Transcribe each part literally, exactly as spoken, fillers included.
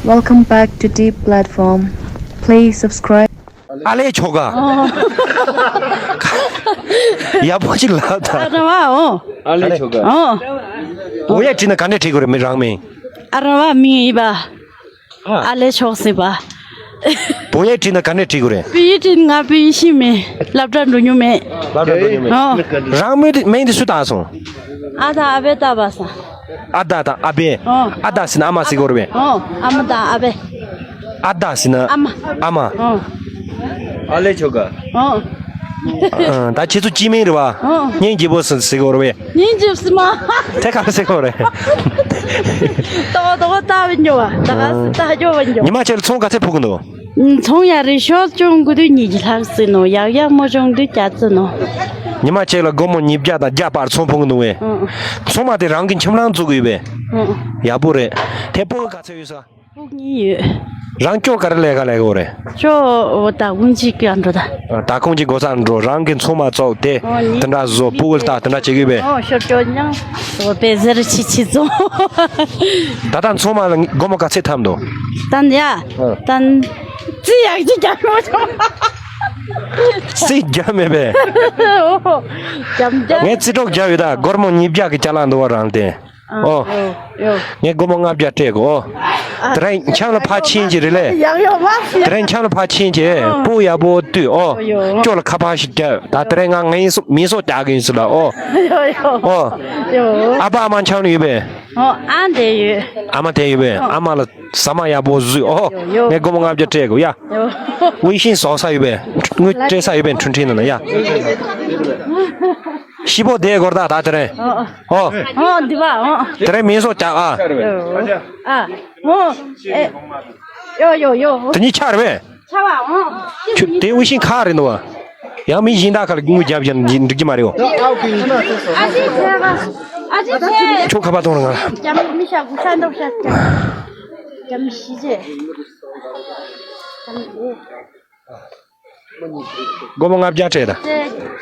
Welcome back to Deep Platform. Please subscribe. ཨ་ལས་ཆོ་ག་ཡག་པོ་ཅིག་ལབ་ད། ཨ་ར་བ་འོ། ཨ་ལས་ཆོ་ག་འོ། བོད་ཡིག་བྲིས་ན་ག་འདྲས་བྲིས་དགོས་རེད། མི་རང་མིང་། ཨ་ར་བ་མིང་ཡིན་པ། ཨ་ལས་ཆོག་ཟེར་བ། བོད་ཡིག་བྲིས་ན་ག་འདྲས་བྲིས་དགོས་རེད། བོད་ཡིག་བྲིས་ན་ང་བོད་ཡིག་ཤེས་མེད། སློབ་གྲྭ་འགྲོ་མྱོང་མེད། སློབ་གྲྭ་འགྲོ་མྱོང་མེད། ཨོ། རང་མིང་དེ་མིང་དེ་སུ་བཏགས་སོང་། ཨ་དང་ཨ་ཕས་བཏགས་པ་སོང་། ཨ་དང་ཨ་ཕས། ཨོ། ཨ་དང་ཟེར་ན་ཨ་མ་ཟེར་དགོས་རེད་པས། ཨོ། ཨ་མ་དང་ཨ་ཕས། ཨ་དང་ཟེར་ན་ཨ་མ། ཨ་མ། ཨོ། ཨ་ལས་ཆོ་ག་ཨོ། ཨ། ད་ཁྱེད་ཚོ་སྤྱི་མིང་རེད་པ། ཨོ། སྙིང་རྗེ་པོ་ཟེར་ཟེར་དགོས་རེད་པས། སྙིང་རྗེ་པོ་ཟེར་མ། དེ་ག་རེ་ཟེར་དགོས་རེད། ཏོག་ཏོག་ལྟ་བུ་འགྱོ་བ། ད་ག་ཨ། ལྟ་འགྱོ་བ་འགྱོ། ཉི་མ་ཁྱེད་ལ་ཚོང་ག་ཚད་ཕོག་གི་འདུག་ཚོང་ཡག་རེད། ཤོག་ཅུང་དགུ་དུས་ཉིས་ཀྱི་ལྷག་ཟིན་ནོ། ཡག་ཡག་མོ་ཅུང་དུས་བརྒྱ་ཟིན་ནོ། ཉི་མ་ཁྱེད་ལ་སྒོར་མོ་ཉིས་བརྒྱ་དང་བརྒྱ་བར་ཚོང་ཕོག་གི་འདུག་པས། ཨང་། ཚོང་མ་དེ་རང་གི་ཁྱིམ་རང་བཙུགས་ཡོད་པས། ཨང་། ཡག་པོ་རེད། དེ་སྤུ་གུ་ག་ཚད་ཡོད་ས། སྤུ་གུ་གཉིས་ཡོད། རང་ཅོ་ག་རེ་ལས་ཀ་ལས་ཀྱི་ཡོད་རེད། ཅོ་ད་གུང་ཅིག་ག་འགྲོ་ད། ད་གུང་ཅིག་སྒོ་ས་འགྲོ། རང་གི་ཚོང་མ་བཙུགས་དེ། ཨོ་ཉིན། དེ་འདྲ་བཟོ། སྤུ་གུ་ལྟ། དེ་འདྲ་བྱེད་ཀྱི་ཡོད་པས། ཨོ་ཤོར་ཅོ་ཉང་། ཨོ་པེ་ཟེར་ཆི་ཆི་བཙོང་། ད་ལྟ་ཚོང་མ་ལ་སྒོར་མོ་ག་ཚད་ཐམ་འདུག་ད་ཡ། ཨ། ད་རྩིས་ཡག་ཅིག་རྒྱག་མ་བྱུང་། རྩིས་རྒྱག་མེད་པས། ཨོ། རྒྱབ་རྒྱབ། ངས་རྩིས་གྲོགས་རྒྱག་ཡོད་ད། སྒོར་མོ་ཉིས་བརྒྱ་གི་ཅ་ལག་འདུག་པ་རང་དེ། ཨ། ཨོ། ཡོ་ཡོ། ངས་སྒོར་མོ་ལྔ་བརྒྱ་སྤྲད་གོ། ཨ། དེ་རིང་འཆམ་ལ་ཕར་ཕྱིན་གྱི་རེད་ལས། ཡག་ཡོ་མ་སི། དེ་རིང་འཆམ་ལ་ཕར་ཕྱིན་གྱི། ཨ། སྤུ་གུ་ཡག་པོ་བཏུས། ཨོ། ཡོ། ཅོ་ལ་ཁ་པར་ཞིག་རྒྱབ། ད་དེ་རིང་ང་ངའི་སོ་མིང་སོ་རྒྱག་གི་ཡིན་ཟེར་ལ། ཨོ། ཡོ་ཡོ། ཨོ། ཡོ། ཨ་ཕ་ཨ་མ་འཆམ་ལ་ཡོད་པས། ཨོ་ཨ་འདྲ་ཡོད། ཨ་མ་དེ་ཡོད་པས། ཨ་མ་ལ་ཟ་མ་ཡག་པོ་བཟོས། ཨོ། ཡོ་ཡོ། ངས་སྒོར་མོ་ལྔ་བརྒྱ་སྤྲད་གོ་ཡ། ཡོ། ཝེ་ཤིན་བཟོ་ས་ཡོད་པས། དངུལ་སྤྲད་ས་ཡོད་པས། འཕྲིན་ཕྲན་ནང་ན་ཡ། ཤི་བོ་དེ་སྒོར་ད་ད་དེ་རིང་། ཨོ། ཨོ། ཨོ་འདི་བ་ཨོ། དེ་རིང་མིང་སོ་རྒྱག་ཨ། ཨ། ཨོ། ཨེ། ཡོ་ཡོ་ཡོ། དེ་གཉིས་ཆ་རེད་པས། ཆ་བ་ཨོ། ཁྱོད་དེ་ཝེ་ཤིན་ཁ་རེད་འདུག་པ། ཡང་མི་གཞན་དག་ཁ་ལ་དངུལ་རྒྱབ་ཀྱང་འགྲིག་གི་མ་རེད། ཨོ། ཨ་ཅེ་ཁྱེད་ཨ་ཅེ་ཁྱེད། ཁྱོད་ཁ་པར་གཏོང་ར་ང་། རྒྱམ་མི་ཤ་གུ་ཤ་འདོག་ཤ། རྒྱམ་ཤི་ཅེ། སྒོར་མོ་ལྔ་བརྒྱ་སྤྲད་ད།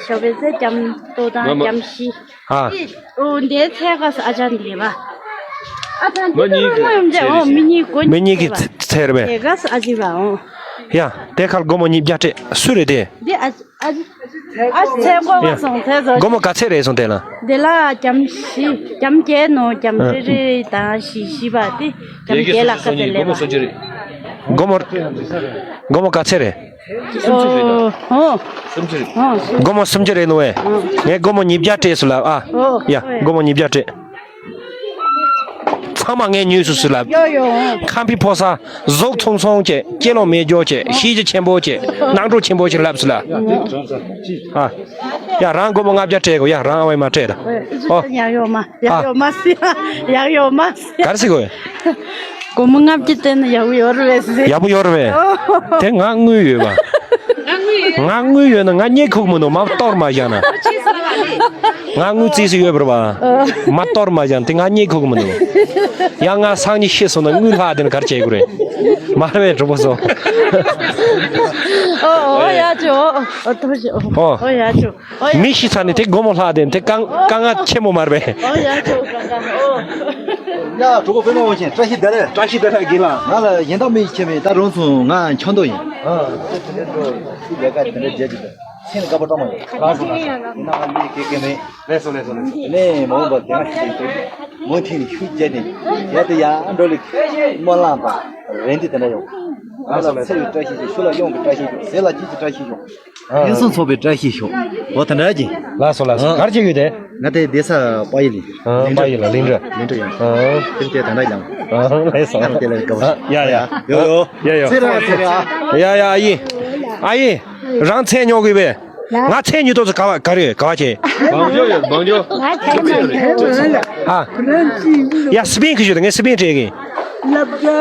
ཞོ་བེ་ཚེ་རྒྱམ་ཏོ་དང་རྒྱམ་ཤི། ཨ། ཨོ་འདི་ཚེ་ག་ས་ཨ་ཅག་འདི་རེད་པ། ཨ་ད་འདི་ད་མ་ཡོང་ཅེ། ཨོ་མི་གཉིས་གོ། མི་གཉིས་ཀྱི་ཚེ་རེད་པས། དེ་ག་ས་ཨ་ཅེ་བ་ཨོ། ཡ་དེ་ཁར་སྒོར་མོ་ཉིས་བརྒྱ་སྤྲད། སུ་རེད་དེ། འདི་ཨ་ཅེ། ཨ་ཅེ་ཚེ་གོ་བ་སོང་ཚེ་བཟོ། སྒོར་མོ་ག་ཚད་རེད་སོང་དེ་ལ། དེ་ལ་རྒྱམ་བཞི། རྒྱམ་བརྒྱད་ནོ། རྒྱམ་རེ་རེ་དང་བཞི་བཞི་བ་དེ། རྒྱམ་བརྒྱད་ལ་ཁ་ཚད་ལེན་པ། སྒོར་མོ། སྒོར་མོ་ག་ཚད་རེད། ཨོ། ཨོ། སུམ་ཅུ་རེད། ཨོ། སྒོར་མོ་སུམ་ཅུ་རེད་ནོ་ཝེ། ངས་སྒོར་མོ་ཉིས་བརྒྱ་སྤྲད་སུ་ལ་ཨ། ཨོ། ཡ་སྒོར་མོ་ཉིས་བརྒྱ་སྤྲད། ཚང་མ་ངས་ཉོས་སུ་སུ་ལ། ཡོ་ཡོ། ཁམ་ཕི་ཕོ་ས། གཟུགས་ཚོང་ཚོང་བྱེད། སྐྱེ་ལོ་མེད་འཇོག་བྱེད། ཤེས་བྱ་ཆེན་པོ་བྱེད། ནང་འགྲོ་ཆེན་པོ་ཞིག་ལབ་སུ་ལ། ཨ། ཡ་རང་སྒོར་མོ་ལྔ་བརྒྱ་སྤྲད་གོ། ཡ་རང་ཨ་ཝེ་མ་སྤྲད་ད། ཨོ། ཡག་ཡོ་མ། ཡག་ཡོ་མ་སི། ཡག་ཡོ་མ་སི། ག་རེ་ཟེར་གོ། སྒོར་མོ་ལྔ་བརྒྱ་སྤྲད་ན་ཡག་པོ་ཡོད་རེད་པས། ཡག་པོ་ཡོད་རེད་པས། དེ་ང་དངུལ་ཡོད་པ། ང་དངུལ་ཡོད་ན་ང་རྙེད་ཁུག་མི་འདུག་མ་གཏོར་མ་བཞག་ན། ང་དངུལ་རྩིས་སུ་ཡོད་པར་བ། མ་གཏོར་མ་བཞག་ན་དེ་ང་རྙེད་ཁུག་མི་འདུག་ཡང་ང་སང་ཉིན་ཤི་སོང་ན་དངུལ་ལྷག་དེ་ན་ག་རེ་བྱེད་དགོས་རེད། མ་རེད་པས་གྲོགས་པོ་ཚོ། ཨོ་ཨོ་ཡ་ཅོ། ཨོ་ཏོ་ཅོ། ཨོ་ཡ་ཅོ། མི་ཤི་ཚར་ནས་དེ་སྒོར་མོ་ལྷག་དེ་དེ་དཀའ་དཀའ་ངལ་ཆེན་པོ་མ་རེད་པས། ཨོ་ཡ་ཅོ་ག་ག་ཨོ། ཡ་གྲོགས་པོ་པད་མ་དབང་ཆེན། བཀྲ་ཤིས་བདེ་ལེགས། བཀྲ་ཤིས་བདེ་ལེགས་དགེ་ལགས། ང་ལ་གཞན་དག་མི་ཤེས་མེད། ད་རང་ཚོ་ང་ཁྱོད་མདོ་ཡིན། ཨ། ལས་ཀ་དེ་འདྲ་བྱེད་ཀྱི་འདུག་ཁྱེད་ནི་དགའ་པོ་སྤྲང་མོ་ཡིན། ལགས་སོ་ལགས་སོ། ཡིན་ན་ང་མི་དགེ་རྒན་མེད། ལགས་སོ་ལགས་སོ་ལགས་སོ། དེ་ནས་མ་འོངས་པ་དེ་ང་ཞིག་དེ་མུ་མཐུད་ནས་ཤུགས་བརྒྱབ་ནས་ཡ་དེ་ཡ་འགྲོ་ལེ་སྨོན་ལམ་དང་རེ་འདུན་དེ་འདྲ་ཡོད། ང་ལ་ཚེ་བའི་བཀྲ་ཤིས་ཤོག་ཤུགས་ལ་གཡང་གི་བཀྲ་ཤིས་ཤོག་ཟས་ལ་སྐྱིད་ཀྱི་བཀྲ་ཤིས་ཤོག་ཨ། ཕུན་སུམ་ཚོགས་པའི་བཀྲ་ཤིས་ཤོག་འོ་དེ་འདྲ་གྱིས། ལགས་སོ་ལགས་སོ། ཨ། ག་རེ་བྱེད་ཡོད་དེ། ང་དེ་སྡོད་ས་པ་ཡི་ལི། ཨ། པ་ཡི་ལ་ལིང་འདྲ། ལིང་འདྲ་ཡང་། ཨ། དེ་དེ་དེ་འདྲ་ཡང་། ཨ། ལགས་སོ། ཡང་དེ་ལ་དགའ་བོ། ཨ། ཡ་ཡ། ཡོ་ཡོ། ཡ་ཡ། ཚེ་རིང་ཚེ་རིང་ཨ། ཡ་ཡ། ཨ་ཡེ། ཨ་ཡེ། རང་ཚེ་ཉོ་གི་ཡོད་པས། ང་ཚེ་ཉོ་དོ་ཚོ་ག་བ་ག་རེ་ག་བ་བྱེད། བང་ཇོ་ཡོད་བང་ཇོ། ང་ཚེ་ཉོ་གི་ཡོད། ཨ། ཡ་སི་པིན་གི་ཞུ་དང་ངས་སི་པིན་སྤྲད་གི། ལབ་རྒྱ།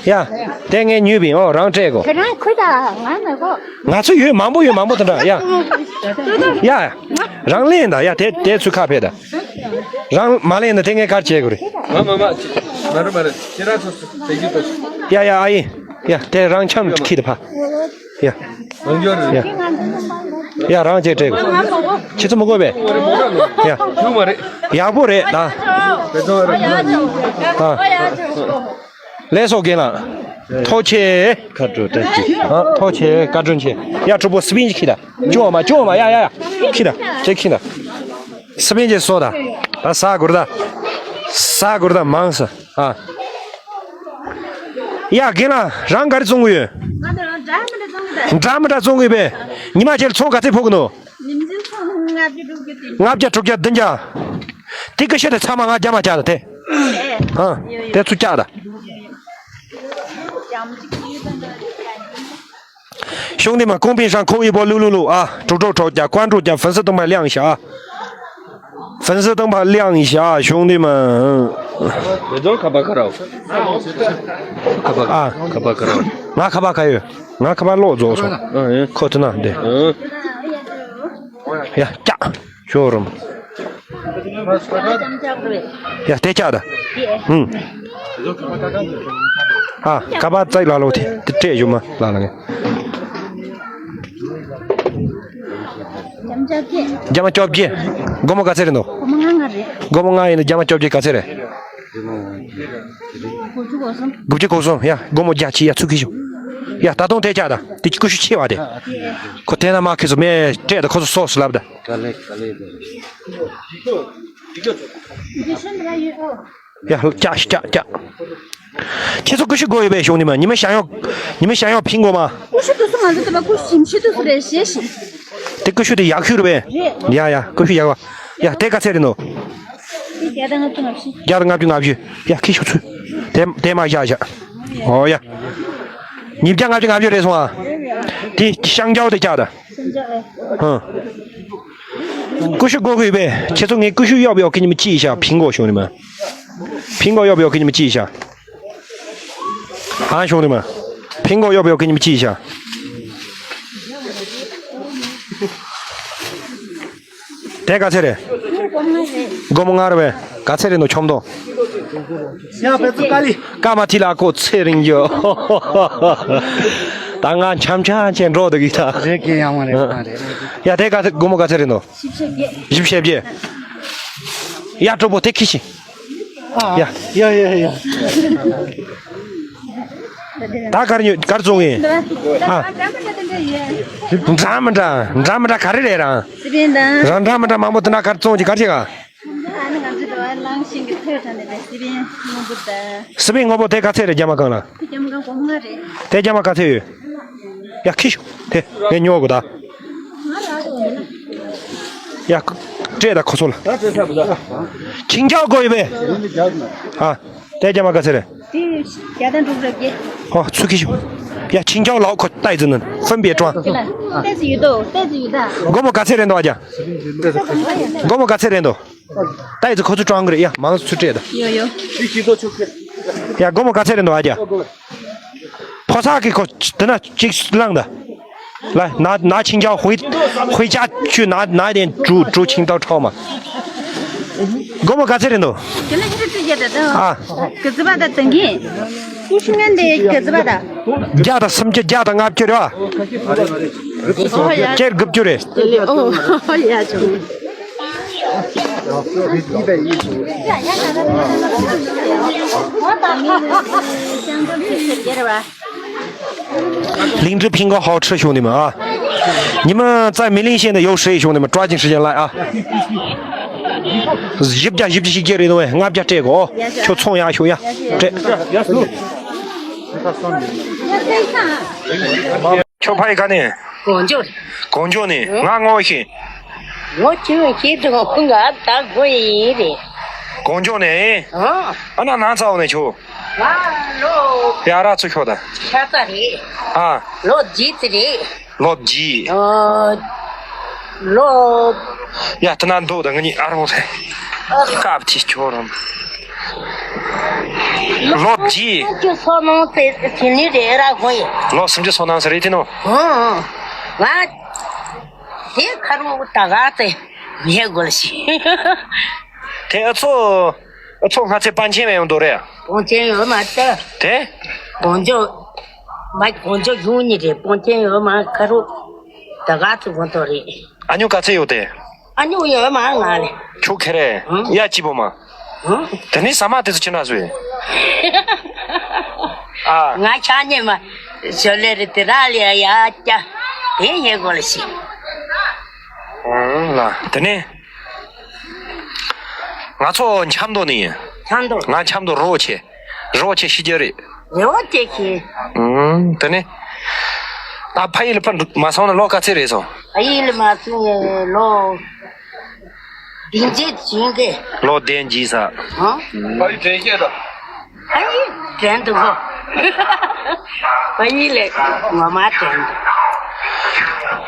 ཡ། དེ་ངས་ཉོས་པིན། ཨོ་རང་སྤྲད་གོ། ཁྱེད་རང་ཁུར་ད་ང་མི་གོ། ང་ཚོ་ཡོད་མང་པོ་ཡོད་མང་པོ་དེ་འདྲ་ཡ། ཡ། རང་ལེན་ད་ཡ་དེ་དེ་ཚུར་ཁ་ཕྱེ་ད། རང་མ་ལེན་ན་དེ་ངས་ག་རེ་བྱེད་དགོས་རེད། མ་མ་མ། མ་རེད་མ་རེད། ཁྱེད་རང་ཚོ་ཚོ་དེ་རྒྱུ་ད། ཡ་ཡ་ཨ་ཡེ། ཡ་དེ་རང་འཆམ་ཁྱེར་ད་ཕ། ཡ། རང་འཇོར་རེད། ཡ། ཡ་རང་ཅིག་སྤྲད་གོ། ཁྱེད་ཚོ་མི་དགོས་པས། ཡ། ཡག་པོ་རེད་ད། ཨ། ལགས་སོ་རྒན་ལགས། ཐུགས་རྗེ་ཆེ། ཨ། ཐུགས་རྗེ་ཆེ། བཀའ་དྲིན་ཆེ། ཡ་གྲོགས་པོ་སི་པན་ཅིག་ཁྱེར་ད། ཅུང་མ་ཅུང་མ་ཡ་ཡ་ཡ། ཁྱེར་ད། ཁྱེར་ཁྱེར་ད། སི་པན་ཅིག་སོ་ད། ད་ཟ་དགོས་རེད་ད། ཟ་དགོས་རེད་ད་མང་ས། ཨ། ཡ་རྒན་ལགས་རང་ག་རེ་བཙོང་གི་ཡོད། ང་ཚོ་རང་འདྲ་མི་འདྲ་བཙོང་གི་ད། འདྲ་མི་འདྲ་བཙོང་གི་པས། ཉི་མ་གཅིག་ལ་ཚོང་ག་ཚད་ཕོག་གི་འདུག་ཉིན་རྒྱུན་ཚོང་ལྔ་བརྒྱ་དྲུག་བརྒྱ་དེ། ལྔ་བརྒྱ་དྲུག་བརྒྱ་བདུན་བརྒྱ། དེ་ཀི་ཤུ་དེ་ཚང་མ་ང་རྒྱ་མ་བཅག་ད་དེ། ཨ། དེ་ཚུར་བཅག་ད། 兄弟们，公屏上扣一波六六六啊！祝祝祝加关注加粉丝灯牌亮一下啊！粉丝灯牌亮一下，兄弟们。没走，卡巴卡了。卡巴啊，卡巴卡了。 ང་ཁ་པར་ག་ཡོད། ང་ཁ་པར་ལོག་རྫོགས་སོང་། ཨ་ཡིན། ཁོ་ཐུ་ན་འདི། ཨ། ཡ་ཀྱ། ཤོ་རུམ། ཡ་དེ་ཀྱ་ད། ཧུམ། ཨ་ཁ་པར་བཙལ་ལ་ལོ་དེ་དེ་སྤྲད་ཞུ་མ་ལ་ལ་ངས། རྒྱ་མ་བཅོ་བརྒྱད། སྒོར་མོ་ག་ཚད་རེད་འདུག་སྒོར་མོ་ལྔ་ལྔ་རེད། སྒོར་མོ་ལྔ་ཡིན་ན་རྒྱ་མ་བཅོ་བརྒྱད་ག་ཚད་རེད། དགུ་བཅུ་གོ་གསུམ། དགུ་བཅུ་གོ་གསུམ། ཡ་སྒོར་མོ་བརྒྱ་ཆི་ཡ་ཚུར་ཁྱེར་ཤོག་ཡ་ད་དུང་དེ་ཅག་ད་དེ་ཀུ་ཤུ་ཆེ་བ་དེ། ཁོ་དེ་ན་མ་ཁེ་སོ་མེ་སྤྲད་ད་ཁོ་ཚོ་སོགས་སུ་ལབ་ད། ཡ་ཀྱ་ཀྱ་ཀྱ། ཁྱེད་ཚོ་ཀུ་ཤུ་དགོས་ཡོད་པས་གཞུང་ནི་མ་ཉི་མ་ཞང་ཡོག་ཉི་མ་ཞང་ཡོག་ཕིང་དགོས་མ། ཀུ་ཤུ་དུ་སུ་ང་ཚོ་དེ་ལ་ཀུ་ཤུ་ཞིམ་ཤི་དུ་སུ་རེད་ཞེས་ཤི། དེ་ཀུ་ཤུ་དེ་ཡག་ཤོས་རེད་པས། རེད། ཡ་ཡ་ཀུ་ཤུ་ཡག་པ། ཡ་དེ་ག་ཚད་རེད་ནོ། དེ་བརྒྱ་དང་ལྔ་བཅུ་ང་བཞི། བརྒྱ་དང་ལྔ་བཅུ་ང་བཞི། ཡ་ཁྱི་ཤོག་ཚུལ། དེ་དེ་མ་བཞག་བཞག་ཨོ་ཡ། ཉིས་བརྒྱ་ལྔ་བཅུ་ང་བཞི་རེད་སོང་ཨ། དེ་ཤང་ཅའོ་དེ་བརྒྱ་ད། ཧང་། ཀུ་ཤུ་དགོས་ཀྱི་ཡོད་པས་ཁྱེད་ཚོ་ངས་ཀུ་ཤུ་གཡོག་གཡོག་གི་ཉི་མ་གཅིག་བཞག་ཕིང་གོ་ཤོག་ནི་མ། ཕིང་གོ་གཡོག་གཡོག་གི་ཉི་མ་གཅིག་བཞག་ཨ་ཤོག་ནི་མ། ཕིང་གོ་གཡོག་གཡོག་གི་ཉི་མ་གཅིག་བཞག་དེ་ག་ཚད་རེད། སྒོར་མོ་ལྔ་རེད་པས། ག་ཚད་རེད་ནོ་ཆོམ་དོ། ཡ་བེ་ཚུ་ཀ་ལི། ཀ་མ་ཐི་ལ་ཀོ་ཚེ་རིང་ཡོ། ད་ང་འཆམ་འཆམ་ཅན་འགྲོ་འདུག་གི་ད། རེད་ཀྱི་ཡང་མ་རེད་མ་རེད། ཡ་དེ་ག་ཚད་སྒོར་མོ་ག་ཚད་རེད་ནོ། བཞི་བཅུ་ཞེ་བརྒྱད། ཡ་གྲོགས་པོ་དེ་ཁྱི་ཤི། ཡ་ཡ་ཡ་ཡ། ད་གར་ཉོ་གར་བཙོང་ཡིན། ཨ། འདྲ་མི་འདྲ་འདྲ་མི་འདྲ་ག་རེ་རེད་རང་། སི་པན་དང་། རང་འདྲ་མི་འདྲ་མང་པོ་དེ་འདྲ་གར་བཙོང་གི་གར་བྱེད་ག་ཨ་ནི་ང་ཚོ་འགྲོ་བ་ལང་ཤིང་གི་ཐོད་དྲངས་ནས་སི་པན་སྔོན་པོ་དང་། སི་པན་སྔོན་པོ་དེ་ག་ཚད་རེད་རྒྱ་མ་གང་ལ། རྒྱ་མ་གང་སྒོར་མོ་ལྔ་རེད། དེ་རྒྱ་མ་ག་ཚད་ཡོད། ཡ་ཁྱི་ཤོག་དེ་ངས་ཉོ་དགོས་ད། ཡ། སྤྲད་ད་ཁོ་ཚོ་ལ། ཆིང་ཅའོ་དགོས་ཡོད་པས། ཨ། དེ་རྒྱ་མ་ག་ཚད་རེད། དེ་བརྒྱ་དང་དྲུག་རེ་བརྒྱད། ཧོ་ཚུར་ཁྱེར་ཤོག་ཡ་ཆིང་ཅའོ་ལའོ་ཁོ་ཏའི་ཙི་ནན་ཧྥན་པེ་ཀྲོང་། ཏའི་ཙི་ཡོད་དོ་ཏའི་ཙི་ཡོད་ད། སྒོར་མོ་ག་ཚད་རེད་འདུག་ཨ་ཅག་སྒོར་མོ་ག་ཚད་རེད་འདུག་ཏའི་ཙི་ཁོ་ཚོ་ཀྲོང་གི་རེད་ཡ་མང་ཚུར་སྤྲད་ད། ཡོ་ཡོ། ཡ་སྒོར་མོ་ག་ཚད་རེད་འདུག་ཨ་ཅག་ཕོ་གསར་གི་ཁོ་དེ་ན་གཅིག་བླངས་ད། 来，拿拿青椒回回家去拿拿一点煮煮青椒炒嘛。给我们干脆点都。དེ་ལ་ཧི་རི་ཀྲི་རྒྱ་ད་དང་། ཨ། གི་ཙི་བ་ད་དང་གི། ཀུ་ཤུ་ངན་དེ་གི་ཙི་བ་ད། རྒྱ་ད་སུམ་ཅུ་རྒྱ་ད་ལྔ་བཅུ་རེད་བ། ཨོ་ཡ། ཅེར་དགུ་བཅུ་རེད། ཨོ་ཡ་ཆུང་། ལིང་ཀྲི་ཕིང་གོ་ཧའོ་ཁྲི་ཞུང་ནི་མ་ཨ། ཉི་མ་ཙའི་མི་ལིང་ཤེས་ནི་ཡོ་ཧྲེ་ཞུང་ནི་མ་ཀྲ་ཅིང་ཧྲི་ཅན་ལ་ཨ། བཞི་བརྒྱ་བཞི་བཅུ་ཞིག་རྒྱ་རེད་ནོ་ལྔ་བརྒྱ་སྤྲད་གོ། ཁྱོད་ཚོང་ཡག་ཤོ་ཡ། སྤྲད། ཁྱོད་ཕ་ཡི་ག་ནས། གོང་ཇོ། གོང་ཇོ་ནས་ང་ངོ་ཤེས། ངོ་ཆེ་བའི་ཤེས་དུ་ང་ད་གོ་ཡིན་རེད། གོང་ཇོ་ནས། ཨ་ན་ན་ཚ་འོ་ནས་ཁྱོད། ང་ལོ། ཡ་ར་ཚུ་ཁྱོད་ད། ཤ་ཚ་རེད། ཨ། ལོ་རྗེས་ཚེ་རེད། ལོ་རྗེས། ཨ། ལོ། ཡ་ད་ན་འདུག་ད་ང་གཉིས་ཨ་རོ་རེད། སྐབས་དེ་ཁྱོད་རང་། ལོ་རྗེས། སུམ་ཅུ་སོ་ནང་ཚེ་ཚེ་ནི་རེད་ར་གོ་ཡིན། ལོ་སུམ་ཅུ་སོ་ནང་ཚེ་རེད་དེ་ནོ། ཨ། ང་། དེ་ཁ་རུ་ད་ག་ཚེ་ཉེ་དགོས་ཤི། དེ་ཨ་ཚོ་ཨ་ཚོ་ང་ཚེ་པན་ཆེན་བས་ཡོང་དོ་རེད། པན་ཆེན་ཡོད་མ་ད། དེ། གོང་ཇོ། མ་གོང་ཇོ་གཞུང་ནི་རེད་པན་ཆེན་ཡོད་མ་ཁ་རུ། ད་ག་ཚེ་གོང་དོ་རེད། ཨ་ཉུ་ག་ཚེ་ཡོད་དེ། ཨ་ཉུ་ཡོད་མ་ང་ལེ། ཁྱོད་ཁེ་རེ། ཧུམ། ཡ་ཅི་པོ་མ། དེ་ནས་ཟ་མ་དེ་ཚོ་ཅི་འདྲ་བཟོས། ཨ། ང་ཆ་ཉེ་མ་ཞོ་ལེ་རི་དེ་ར་ལི་ཡ་ཡ་ཀྱ་དེ་ཉེ་གོ་ལ་ཤི། ཨང་ལ་དེ་ནས་ང་ཚོ་ཆབ་མདོ་ནས་ཡིན། ཆབ་མདོ། ང་ཆབ་མདོ་རི་བོ་ཆེ། རི་བོ་ཆེ་ཤི་རྒྱུ་རེད། རི་བོ་ཆེ་ཤི། ཨང་དེ་ནས་ད་ཕ་ཡུལ་ཕར་མ་སོང་ན་ལོ་ག་ཚོད་རེད་སོང་། ཕ་ཡུལ་མ་སོང་ཡ་ལོ། བདུན་ཅུ་བྱིན་གི། ལོ་བདུན་གྱིས་ས། ཨ། ཕ་ཡུལ་དྲན་ཤེས་དང་། ཕ་ཡུལ་དྲན་འདུག་གོ། ཕ་ཡུལ་ལས་ངོ་མ་དྲན་འདུག་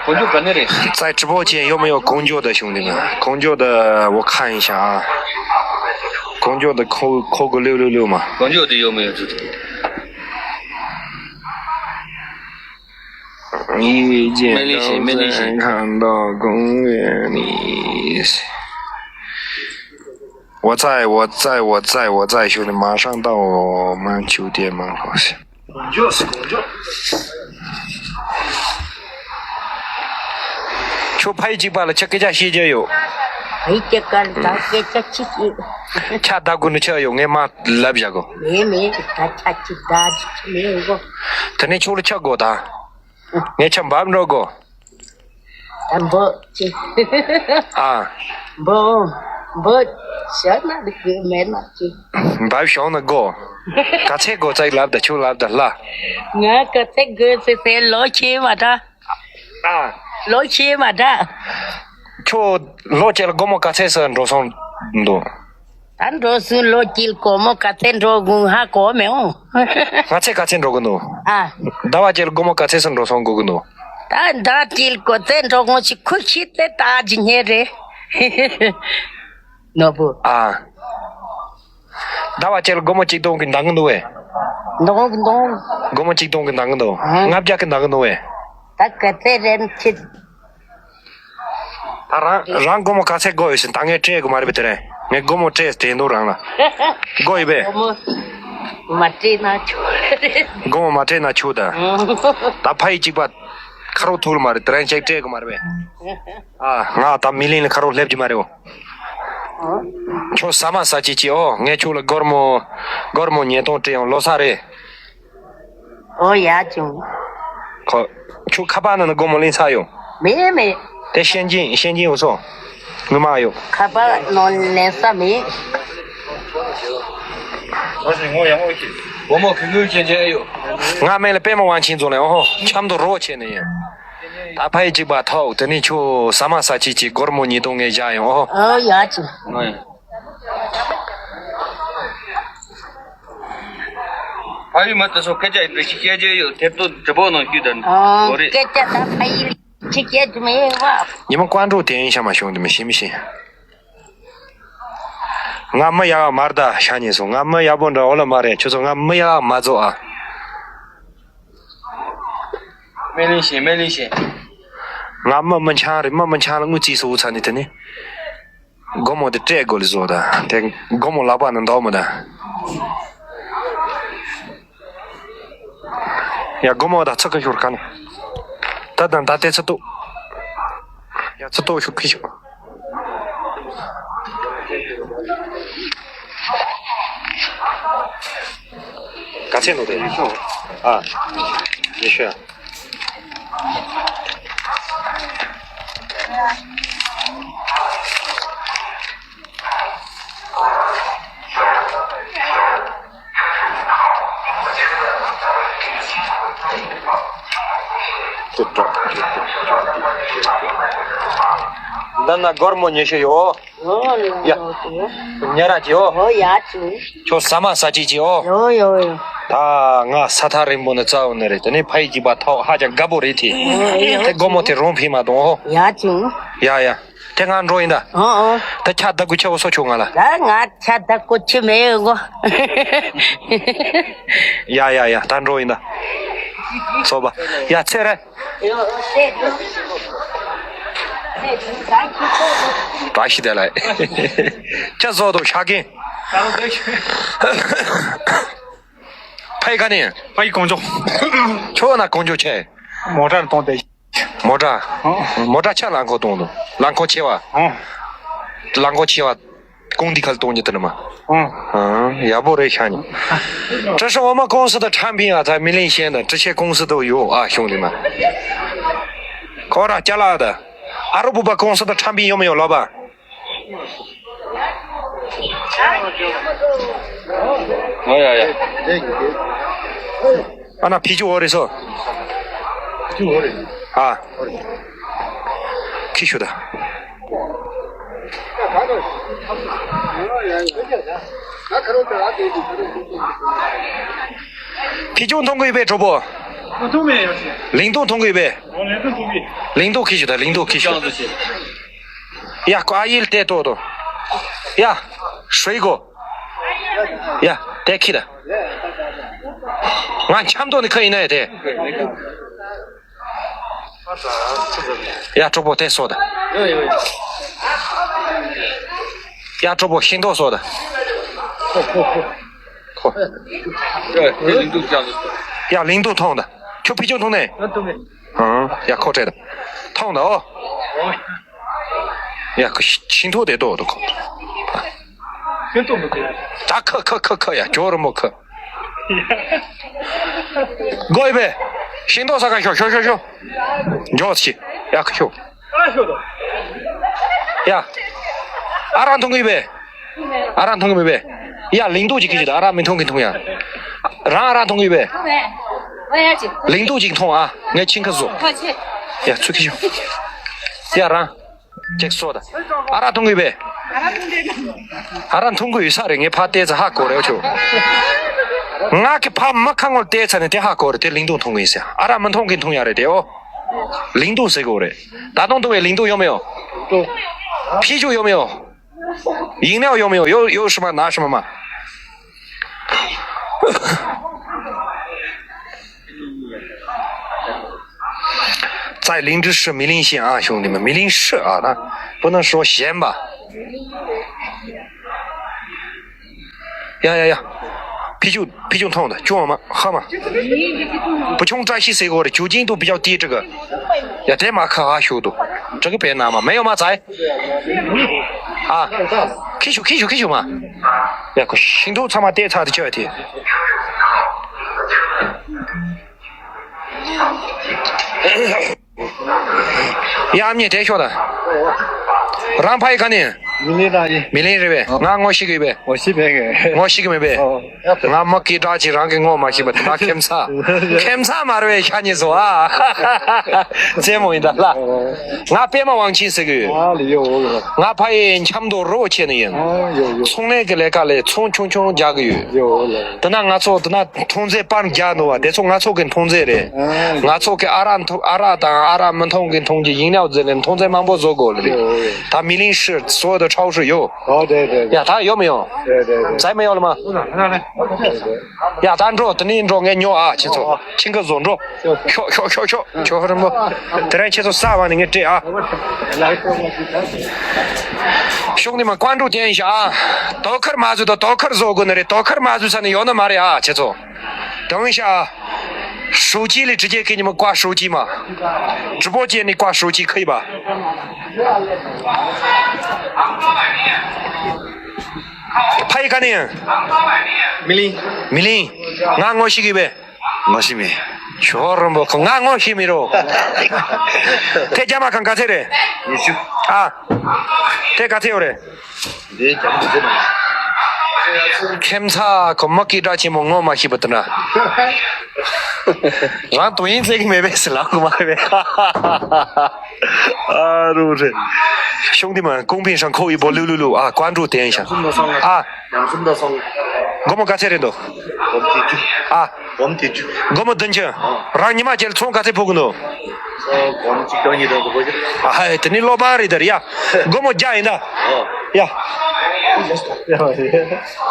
གོ་འཇུག་ག་ནས་རེད། ཙའི་直播间有没有工作的兄弟们？工作的我看一下啊。工作的扣扣个六六六嘛。工作的有没有？你已经没力气，没力气。看到公园里。我在，我在，我在，我在，兄弟，马上到我们酒店门口。工作是工作。ཁྱོད་ཕ་ཡུལ་གཅིག་པ་ལ་ཆ་སྐད་ཆ་བཤད་རྒྱུ་ཡོད། ཕ་ཡུལ་གཅིག་པ་ལ་ད་སྐད་ཆ་ཅི་ཤེས། ཆ་ད་དགོས་ནི་ཆ་ཡོད་ངས་མ་ལབ་བཞག་གོ། མེད་མེད་ད་ཆ་ཅི་ད་ཅི་ཆི་མེད་གོ། དེ་ནས་ཁྱོད་ལ་ཆ་དགོས་ད། ངས་ཆ་འབབ་འགྲོ་གོ། ད་འབོ་ཅི། ཨ། འབོ། འབོ། ཤ་ན་འདི་གི་མེད་ན་ཅི། འབབ་ཤོང་ན་གོ། ག་ཚད་གོ་ཚད་ལབ་ད་ཆུ་ལབ་ད་ལ། ང་ག་ཚད་གོ་ཚད་ཚད་ལོ་ཆེ་མ་ད། ཨ། ལོ་ཆེ་མ་ད། ཁྱོད་ལོ་ཆེ་ལ་སྒོར་མོ་ག་ཚད་སུ་འགྲོ་སོང་འདུག་ད་འགྲོ་སོང་ལོ་དཀྱིལ་སྒོར་མོ་ག་ཚད་འགྲོ་དགོས་ཧ་གོ་མེད་འོང་། ང་ཚད་ག་ཚད་འགྲོ་གི་འདུག་ཨ། ཟླ་བ་གཅིག་ལ་སྒོར་མོ་ག་ཚད་སུ་འགྲོ་སོང་དགོས་ཀྱི་འདུག་ད་ཟླ་དཀྱིལ་སྒོར་ཚད་འགྲོ་དགོས་ཞིག་ཁུ་ཤི་ཚད་ད་ཇི་སྙེད་རེད། ནོར་བུ། ཨ། ཟླ་བ་གཅིག་ལ་སྒོར་མོ་གཅིག་སྟོང་གི་འདང་གི་འདུག་བས། འདང་གི་འདང་། སྒོར་མོ་གཅིག་སྟོང་གི་འདང་གི་འདུག་ཨ། ལྔ་བརྒྱ་གི་འདང་གི་འདུག་བས། ད་ག་ཚད་རེད་ཁྱེད། ད་རང་རང་སྒོར་མོ་ག་ཚད་དགོས་ཡོད་ཟེར་ད་ངས་སྤྲད་དགོས་མ་རེད་པས་དེ་རེད། ངས་སྒོར་མོ་སྤྲད་དེ་འདུག་རང་ལ། དགོས་ཡོད་པས། སྒོར་མོ་མ་སྤྲད་ན་ཆོག་རེད། སྒོར་མོ་མ་སྤྲད་ན་ཆོག་ད། ད་ཕ་ཡི་གཅིག་པ་ཁ་རོག་ཐུག་ལ་མ་རེད་དེ་རང་ཅིག་སྤྲད་དགོས་མ་རེད་པས། ཨ་ང་ད་མི་ལིང་ལ་ཁ་རོག་སླེབས་ཀྱི་མ་རེད་འོ། ཁྱོད་ཟ་མ་ཟ་ཅིག་ཅིག་འོ། ངས་ཁྱོད་ལ་སྒོར་མོ་སྒོར་མོ་ཉིས་སྟོང་སྤྲད་ཡོང་ལོ་གསར་རེད། ཨོ་ཡ་བྱུང་། ཁོ། ཁྱོད་ཁ་པར་ནང་ན་སྒོར་མོ་ལེན་ཚར་ཡོང་། མེད་མེད། དེ་ཤན་ཅིན་ཤན་ཅིན་འུ་ཚོ། ངུ་མ་ཡོད། ཁ་པར་ནང་ལེན་ས་མེད། སྒོར་མོ་གི་ངུ་ཅན་ཅན་ཨེ་ཡོད། ང་མེད་ལ་པད་མ་དབང་ཆེན་རྫོང་ལ་ཨོ་ཧོ་ཆབ་མདོ་རོ་ཆེ་ནས་ཡིན། ད་ཕ་ཡི་གཅིག་པ་ཐོག་དེ་ནས་ཁྱོད་ཟ་མ་ཟ་ཅིག་ཅིག་སྒོར་མོ་ཉིས་སྟོང་ངས་བཞག་ཡོང་ཨོ་ཧོ། ཨོ་ཡ་བྱུང་། ཕ་ཡུལ་མི་དེ་ཚོ་སྐད་ཆ་ཡི་འདྲི་ཞིག་བཤད་རྒྱུ་ཡོད་དེབ་ཏོ་དྲི་པོ་ནང་བཤུས་དང་ཨང་འོ་རེད། སྐད་ཆ་ད་ཕ་ཡུལ་ཅི་བཤད་རྒྱུ་མེད་བ། ཉི་མ་ཀོང་ཀྲུག་དེ་ཡིན་ཤ་མ་བྱུང་དེ་མི་ཤེས་མི་ཤེས། ང་མི་ཡག་མ་རེད་ཤ་ཉེ་སོང་ང་མི་ཡག་པོ་འདྲ་འོ་ལ་མ་རེད་ཁྱོད་ཚོ་ང་མི་ཡག་མ་རྫོགས་ཨ། སྨན་ལིང་ཞེས་སྨན་ལིང་ཞེས། ང་མི་མི་འཆང་རེད་མི་མི་འཆང་ལ་དངུལ་རྩིས་སུ་འུ་ཚ་ནི་དེ་ནི། སྒོར་མོ་དེ་སྤྲད་དགོས་ལ་བཟོ་ད། དེ་སྒོར་མོ་ལག་པ་ནང་འདུག་མོ་ད། ཡ་སྒོར་མོ་ད་ཚུར་ཁ་ཤོར་ཁ་ནས། ད་དང་ད་ལྟའི་ཚུར་གཏུག་ཡ་ཚུར་གཏུག་ཤོར་ཁ་ཤོར། ག་ཚད་འདུག་དེ། ཨ། ཉི་ཤུ། འདི་ན་སྒོར་མོ་ཉི་ཤུ་ཡོད། ཡ། ཉེ་ར་ཅིའོ། ཨོ་ཡ་ཅུ། ཁྱོད་ཟ་མ་ཟ་ཅིག་ཅིའོ། ཡོ་ཡོ་ཡོ། ད་ང་ས་ཐག་རིང་པོ་ནས་བཙལ་བ་ནི་རེད་དེ་ནས་ཕ་ཡི་སྐྱིད་པ་ཐོག་ཧ་ཅང་དགའ་པོ་རེད་དེ། ཨོ་ཡོ། དེ་སྒོར་མོ་དེ་རང་ཕིག་མ་གཏོང་ཨོ། ཡ་ཅུ། ཡ་ཡ། དེ་ང་འགྲོ་ཡིན་ད། ཨོ་ཨོ། ད་ཁྱ་ད་དགུ་ཆ་བོ་སོ་ཆོག་ང་ལ། ད་ང་ཁྱ་ད་དགུ་ཆ་མེད་ཡོད་གོ། ཡ་ཡ་ཡ་ད་འགྲོ་ཡིན་ད། སོ་པ། ཡ་ཚེ་རེད། བཀྲ་ཤིས་བདེ་ལེགས། ཅི་བཟོ་དང་ཤ་ཀིན། ཕ་ཡི་ག་ནས། ཕ་ཡི་ཀོང་ཇོ། ཁྱོད་ན་ཀོང་ཇོ་ཆེ། མོ་ཊ་གཏོང་དེ། མོ་ཊ། ཨོ། མོ་ཊ་ཆ་རླངས་འཁོར་གཏོང་དང་རླངས་འཁོར་ཆེ་བ། ཨོ། རླངས་འཁོར་ཆེ་བ། 工地开始动你的了吗？嗯。嗯，也不会想你。这是我们公司的产品啊，在米林县的这些公司都有啊，兄弟们。可以加辣的。阿拉伯公司的产品有没有，老板？哎呀呀。啊，那啤酒我的说。啊，继续的。 啤酒通过一杯，主播。冷冻没有？冷冻通过一杯。哦，冷冻通过。冷冻可以的，冷冻可以的。这样子行。呀，阿姨带多多。呀，水果。呀，带去的。俺差不多的可以那的。 ཡ། གྲོགས་པོ་དེ་སོ་ད། ཡ། གྲོགས་པོ་ཤིང་ཏོག་སོ་ད། ཁོ། ཡ། ལིང་ཏུ་འཐུང་ད། ཁྱོད་ཕི་ཅུང་འཐུང་ནས། ཨང་། ཡ། ཁོ་སྤྲད་ད། འཐུང་ད་ཨོ། ཡ། ཁོ་ཤིང་ཏོག་དེ་ཏོག་ཏོ་ཁོ། ཤིང་ཏོག་མི་དེ། ད་ཁ་ཁ་ཁ་ཁ་ཡ། ཇོ་རི་མོ་ཁ། དགོས་པས། ཤིང་ཏོག་ས་ཁ་ཤོག་ཤོག་ཤོག་ཤོག་འཇོག་ཆི། ཡ། ཁ་ཤོག་ཡ། ཨ་རག་འཐུང་གི་པས། ཨ་རག་འཐུང་གི་མེད་པས། ཡ། ལིང་ཏུ་ཅིག་གི་ཅིག་ད། ཨ་རག་མི་འཐུང་གི་འཐུང་ཡ། རང་ཨ་རག་འཐུང་གི་པས། ལིང་ཏུ་ཅིག་འཐུང་ཨ། ངས་ཆིང་ཁ་བཟོ། ཡ། ཚུ་ཁི་ཤོག་ཡ། རང་། ཅེག་སོ་ད། ཨ་རག་འཐུང་གི་པས། ཨ་རག་འཐུང་གི་ཡོད་ས་རེད། ངས་ཕ་བལྟས་ཚེ་ཧ་གོ་རེད་ཆོ། ང་གི་ཕ་མ་ཁ་ངོ་བལྟས་ཚར་ནས་དེ་ཧ་གོ་རེད། དེ་ལིང་ཏུ་འཐུང་གི་ཡིན་ཟེར། ཨ་རག་མི་འཐུང་གི་འཐུང་ཡ་རེད་དེ་ཨོ། ལིང་ཏུ་ཟེར་གོ་རེད། ད་དུང་འཐུང་བའི་ལིང་ཏུ་ཡོད་མེད་ཨོ། ཕི་ཅུ་ཡོད་མེད་ཨོ། ཡིན་ནའོ་ཡོད་མེད་ཨོ། ཡོད་ཡོད་ཧྲི་མ་ན་ཧྲི་མ་མ། 在林芝市米林县啊，兄弟们，米林市啊，那不能说县吧。呀呀呀，啤酒，啤酒烫的，酒吗？喝吗？不穷扎西水果的，酒精度比较低，这个。呀，这马可好修的，这个别拿嘛，没有吗？在。啊，可以修，可以修，可以修嘛。呀，可心头他妈得差的叫一天。 ཡ། ཨ་མྱེས་དྲན་ཤོག་ད། རང་ཕ་ཡི་ག་ནས། མི་ལི་ད་ཡི། མི་ལི་རེད་པས། ཨོ། ང་ངོ་ཤེས་གི་ཡོད་པས། ངོ་ཤེས་མེད་གི། ངོ་ཤེས་གི་མེད་པས། ཨོ། ང་མ་སྐད་གྲགས་ཅིག་རང་གི་ངོ་མ་ཤེས་པ་དེ་ད་ཁྱིམ་ཚ། ཁྱིམ་ཚ་མ་རེད་པས། ཤ་ཉེ་བཟོ་ཨ། རྩེད་མོ་ཡིན་ད་ལ། ཨོ། ང་པད་མ་དབང་ཆེན་ཟེར་གི་ཡོད། ཨ་ལི་ཡོ། ང་ཕ་ཡི་འཆམ་མདོ་རི་བོ་ཆེ་ནས་ཡིན། ཨ་ཡོ་ཡོ། ཚོང་ལས་ཀྱི་ལས་ཀ་ལས་ཚོང་ཆུང་ཆུང་རྒྱག་གི་ཡོད། ཡོ་ལ། དེ་ན་ང་ཚོ་དེ་ན། འཐུང་རྩོད་པར་རྒྱག་འདུག་བ། དེ་ཚོ་ང་ཚོ་གི་འཐུང་རྩོད་རེད། ཨ། ང་ཚོ་གི་ཨ་རག་འཐུང་ཨ་རག་དང་ཨ་རག་མི་འཐུང་གི་འཐུང་གི་ཡིན་ནའོ་ཟེར་ནས་འཐུང་རྩོད་མང་པོ་བཟོ་དགོས་ལ་རེད། ཡོ་ཡོ། ད་མི་ལིང་ཧྲི་སོ་དུ་ཁྲའོ་ཧྲི་ཡོད། ཨོ་རེད་རེད། ཡ་ད་ཡོད་མི་ཡོད། རེད་རེད་རེད། ཟ་མི་ཡོད་ལ་མ། ཡ་ད་འགྲོ་དེ་ནས་འགྲོ། ངས་ཉོ་ཨ་ཁྱེད་ཚོ་ཁྱིང་གི་བཟོ་འགྲོ། ཤོག་ཤོག་ཤོག་ཤོག་ཁྱོད་ཧ་རི་མོ། དེ་རིང་ཁྱེད་ཚོ་ཟ་བ་ནི་ངས་སྤྲད་ཨ། ཤོག་ནི་མ་ཀོན་ཀྲུའུ་བསྟན་ཤག་ཨ། དོ་ཁར་མ་བཟོས་དོ་དོ་ཁར་བཟོ་དགོས་ནི་རེད། དོ་ཁར་མ་བཟོས་ས་ནི་ཡོད་ནི་མ་རེད་ཨ་ཁྱེད་ཚོ། 等一下啊，手机里直接给你们挂手机嘛，直播间里挂手机可以吧？ ཕ་ཡི་ག་ནས། མི་ལིང་། མི་ལིང་། ང་ངོ་ཤེས་གི་པས། ངོ་ཤེས་མེད། ཞོ་རོམ་པོ་ཁོ་ང་ངོ་ཤེས་མི་རོ། དེ་རྒྱ་མ་གང་ག་ཚད་རེད། ཉི་ཤུ། ཨ། དེ་ག་ཚད་ཡོད་རེད། འདི་རྒྱ་མ་ཚད་མ། ཁྱིམ་ཚ་ཁོ་མ་སྐད་གྲགས་ཆེན་མོ་ངོ་མ་ཤེས་པ་དེ་འདྲ། རང་དོ་ཡིན་ཚད་གི་མེད་པས་ཟེར་ལབ་གི་མ་རེད་པས། ཨ་རུ་རེད། ཤོང་དི་མ་ཀོང་པིན་ཧྲང་ཁོ་ཡི་པོ་ལུ་ལུ་ལུ་ཨ་ཀོན་ཀྲུའུ་བསྟན་ཤག་ཨ། སྒོར་མོ་ག་ཚད་རེད་འདུག་སྒོར་མོ་བརྒྱད་ཅུ། ཨ། སྒོར་མོ་བརྒྱད་ཅུ། སྒོར་མོ་བདུན་ཅུ། རང་ཉི་མ་བརྒྱད་ལ་ཚོང་ག་ཚད་ཕོག་གི་འདུག་སྒོར་མོ་གཅིག་དང་གཉིས་དང་དུ་ཕོག་གི། ཨ་ཧའི་དེ་ནི་སློབ་མ་རེད་ད་རེད་ཡ། སྒོར་མོ་བརྒྱ་ཡིན་ད། ཡ།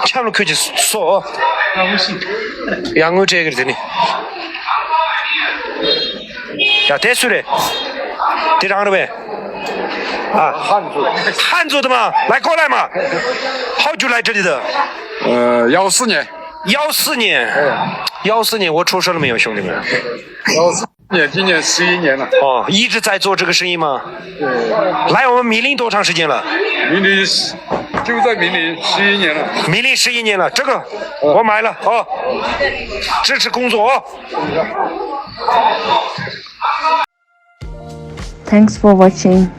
ཆབ་ལ་ཁོད་ཀྱི་སོ། ཡ་དངུལ་སྤྲད་གི་རེད་དེ་ནི། ཡ་དེ་སུ་རེད། དེ་རང་རེད་པས། ཨ། ཧན་ཛུ། ཧན་ཛུ་དུ་མ། ལའི་ཀོ་ལའི་མ། How do you like it? 呃，幺四年。幺四年。幺四年我出生了没有，兄弟们？幺四年，今年十一年了。哦，一直在做这个生意吗？对。来我们米林多长时间了？米林就在明年十一年了。明年十一年了，这个我买了啊，支持工作啊。 Thanks for watching.